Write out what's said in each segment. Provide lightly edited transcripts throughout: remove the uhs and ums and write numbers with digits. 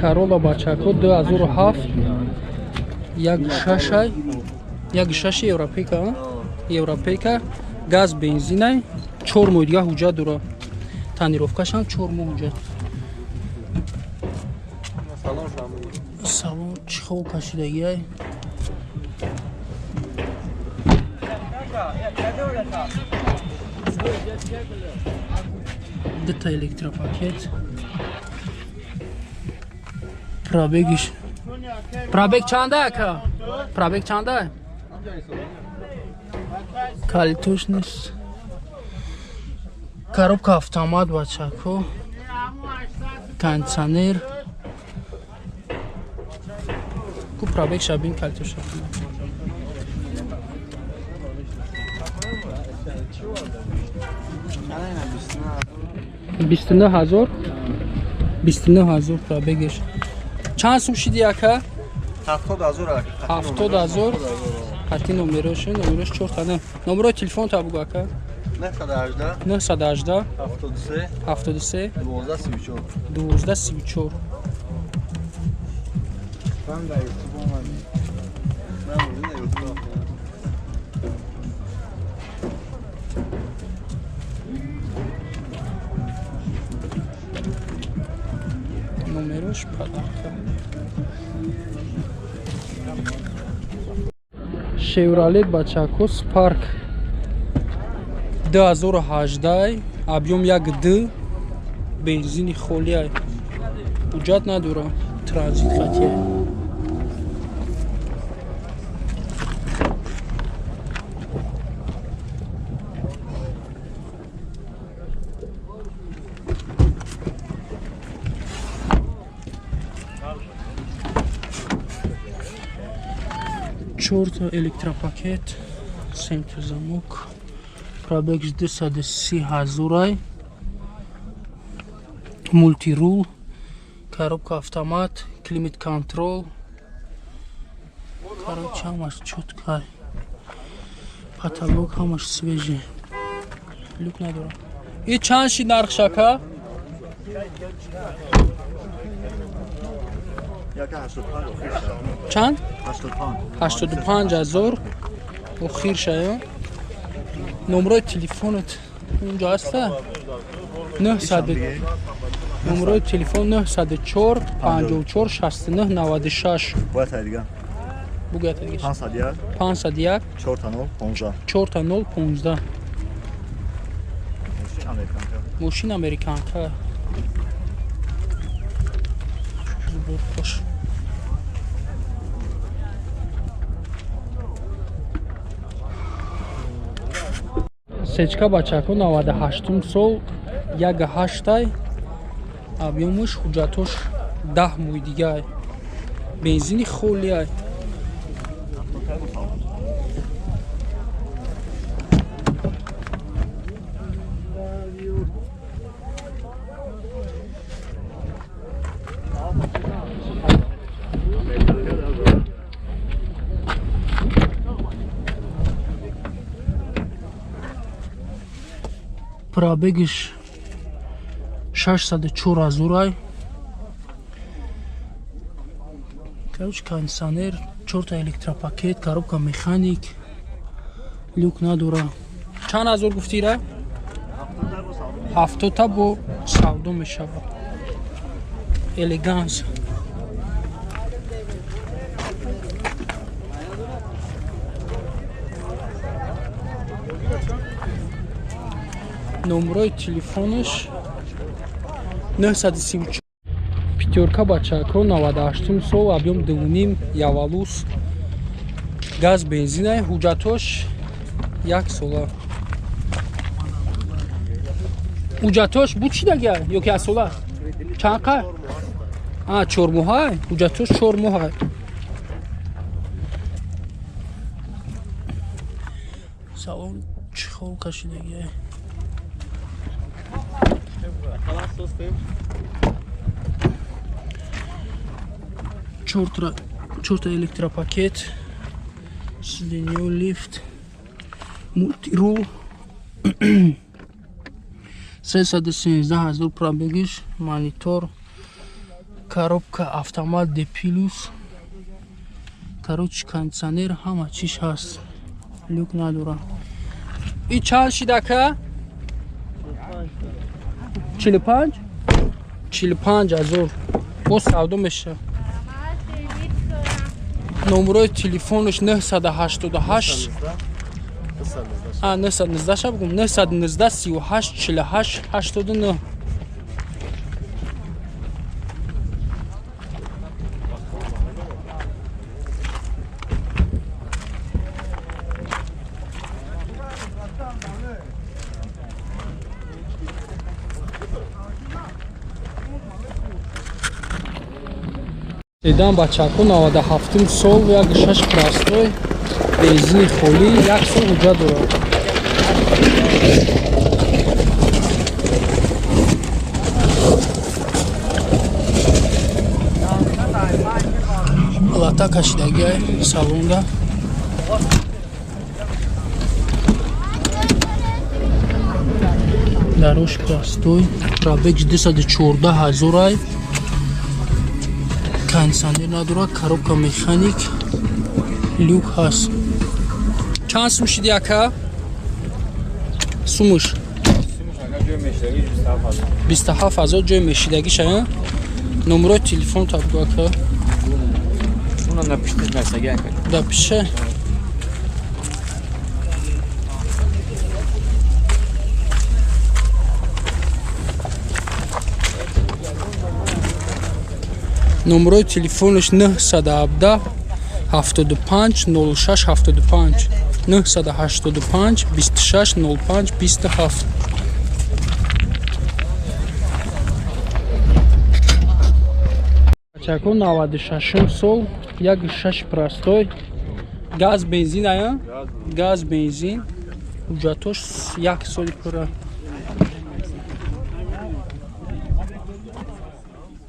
Corolla, бачако, 2007, 1,6, 1,6, европейка, европейка, газ, бензинай, 4 моҳ дига ҳуҷҷат дора, тонировкашам 4 моҳ ҳуҷҷат. Салон чӣ хол кашидагиай. Дута электропакет. Пробегиш, пробег чанда, ака? Пробег чанда? Калитош нест. Коробка автомат, бачако, кондиционер ку. Пробег шабин, калитош. 29 000, 29 000 пробегеш. Чанд сум шиди, ака? 70 000. 70 000 хати номерош, номерош чортана. Номерои телефонта бугу, ака. 918. 918. 73. 73. 12 34. 12 34. Ман дар Ютуб омадем. Ман дар Ютуб. Номерош подарка. Шевролет, бачако, Спарк, 2018, объём 1,2, бензини холиай, ҳуҷҷат надора, транзит хатия. Чорта электропакет, семта замок. Пробег 230 0-ай. Мультирул, коробка автомат, климат контрол. Короче, ҳамаш чёткай, потолок ҳамаш свежий, люк надорам. И чанд шид нарх, шака? Чанд? 85 000 охир шая. Номрои телефонат унҷо ҳаста? 900, номрои телефон 904 54 69 96. Бугӯяд. 501. 4 0 15. 4 0 15. Мошин американка. Сборкаш. Сечка, бачако, 98 сол, 1,8-ай объёмуш, ҳуҷҷатош 10 моҳи дигай, бензини холиай. Пробегиш 604 ҳазорай. Короче, кондиционер, чорта электропакет, коробка механик, люк надора. Чанд ҳазор гуфтира? 70-та бо савдо мешавад. Элеганс. Номрои телефонаш 934. Пятёрка, бачако, 98 сол, объём 2,5, Явалус, газ, бензинай, ҳуҷҷатош як сола. Ҳуҷҷатош буд чӣ дага ёки аз сола чанд қа? А, 4 моҳай, ҳуҷҷатош 4 моҳай. Салон чӣ хол кашидагиай. Чорта электропакет, сиденье, лифт, мультирул. 313 000 пробегиш, монитор, Коробка автомат D плюс. Короче, кондиционер ҳама чиш ҳаст. Люк надора. И чанд шид ака? 45? 45 ҳазор. Боз савдо меша. Номерои телефонаш 988 919 ша бигум 919 38 48 89. Седан бачако 97 сол, 1.6 простой, бензини холӣ, як сол ҳуҷҷат дорад. Лата кашидагиай салонда. Дарош простой, пробег 214 ҳазорай. Кондиционер надорад, коробка механик, люк ҳаст. Чанд сум шиди ака? Сумуш? 27 ҳазор ҷои мешидагиша. Номерои телефон та бугу ака. Да пише. Номерои телефонаш 917 75 06 75 985 26 05 27. Бачако 96 сол, 1.6 простой, газ бензин ая, газ бензин, ҳуҷҷатош як соли пурра.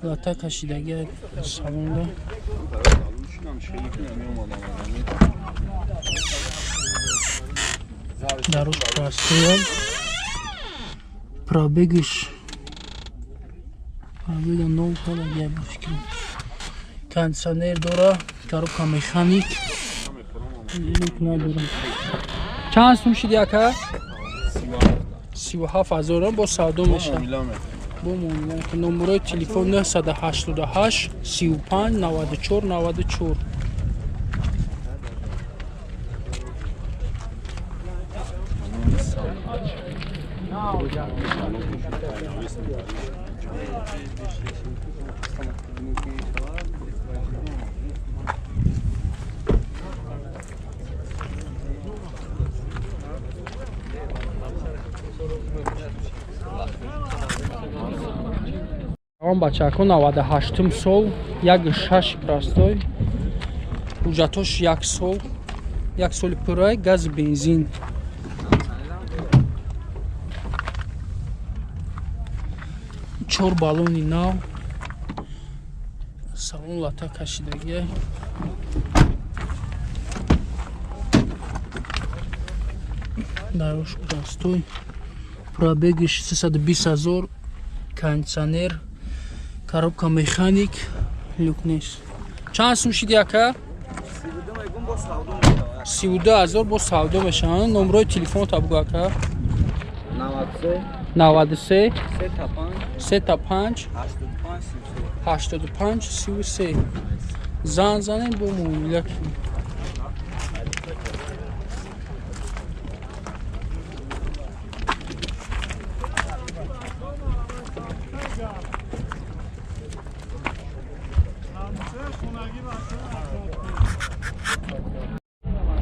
Лата кашидаги салонда. Дарош простой, пробегиш пробега нол кадаги ба фикрам. Кондиционер дора, коробка механик, люк надора. Чанд сум шиди ака? 37 ҳазорам, бо савдо мешавад. Бо муомила. Номерои телефон 988 35 94 94. Он бачако 98 сол, 1.6 простой, ҳуҷҷатош як сол, як соли пуррай, газ бензин. Чор баллони нав, салон лата кашидагия. Дарош простой, пробегиш 320 ҳазор, кондиционер, коробка механик, люк нест. Чанд сум шиди ака? 32 ҳазор, бо савдо мешаванд. Номерои телефонта бугу ака. 93 35 85 33. Зан занем, бо муомила кунем.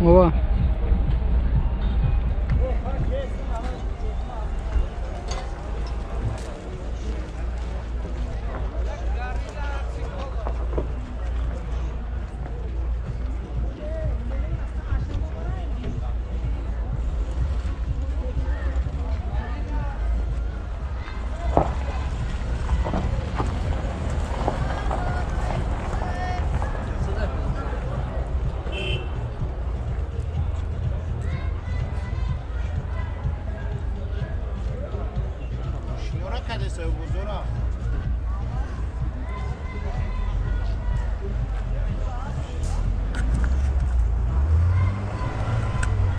Ова.